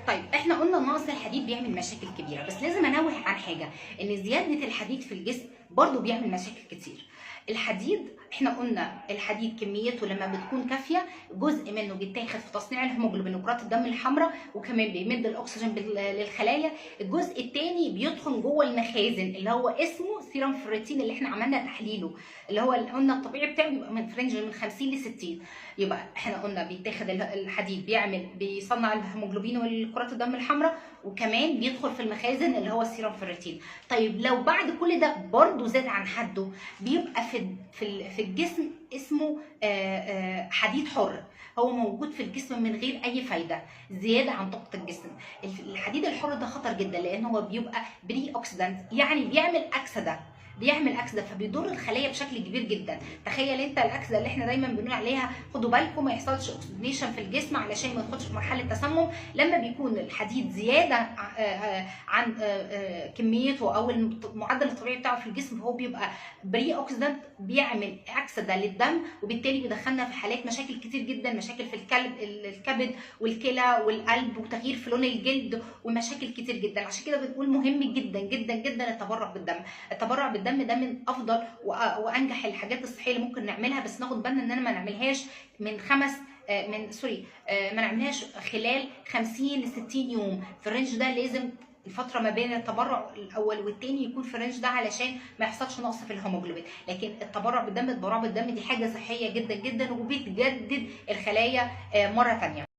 طيب احنا قلنا نقص الحديد بيعمل مشاكل كبيره، بس لازم انوه عن حاجه، ان زيادة الحديد في الجسم برضو بيعمل مشاكل كتير. الحديد احنا قلنا الحديد كميته لما بتكون كافيه جزء منه بيتاخد في تصنيع الهيموجلوبين وكرات الدم الحمراء، وكمان بيمد الاكسجين للخلايا. الجزء الثاني بيدخل جوه المخازن اللي هو اسمه serum ferritin اللي احنا عملنا تحليله، اللي هو اللي قلنا الطبيعي بتاعه بيبقى من ف range من 50 ل 60. يبقى احنا قلنا بيتاخد الحديد بيصنع الهيموجلوبين والكرات الدم الحمراء، وكمان بيدخل في المخازن اللي هو ال serum ferritin. طيب لو بعد كل ده برضه زاد عن حده بيبقى في الجسم اسمه حديد حر، هو موجود في الجسم من غير اي فايده، زيادة عن طاقة الجسم. الحديد الحر ده خطر جدا لان هو بيبقى pre-oxidant، يعني بيعمل اكسده، بيعمل اكسده فبيضر الخلية بشكل كبير جدا. تخيل انت الاكسدة اللي احنا دايما بنقول عليها خدوا بالكم ما يحصلش oxidation في الجسم علشان ما يدخلش في مرحلة تسمم، لما بيكون الحديد زيادة عن كميته او المعدل الطبيعي بتاعه في الجسم، فهو بيبقى pre-oxidant، بيعمل اكسده للدم، وبالتالي بيدخلنا في حالات مشاكل كتير جدا، مشاكل في الكبد والكلى والقلب، وتغيير في لون الجلد، ومشاكل كتير جدا. عشان كده بنقول مهم جدا جدا جدا التبرع بالدم. التبرع بالدم ده من افضل وانجح الحاجات الصحية اللي ممكن نعملها، بس ناخد بالنا اننا ما نعملهاش من خمس من sorry ما نعملهاش خلال 50 ل 60 يوم. في ال range ده لازم الفترة ما بين التبرع الاول والتاني يكون في ال range ده علشان ما يحصلش نقص في الهيموجلوبين. لكن التبرع بالدم، التبرع بالدم دي حاجة صحية جدا جدا وبتجدد الخلايا مرة ثانية.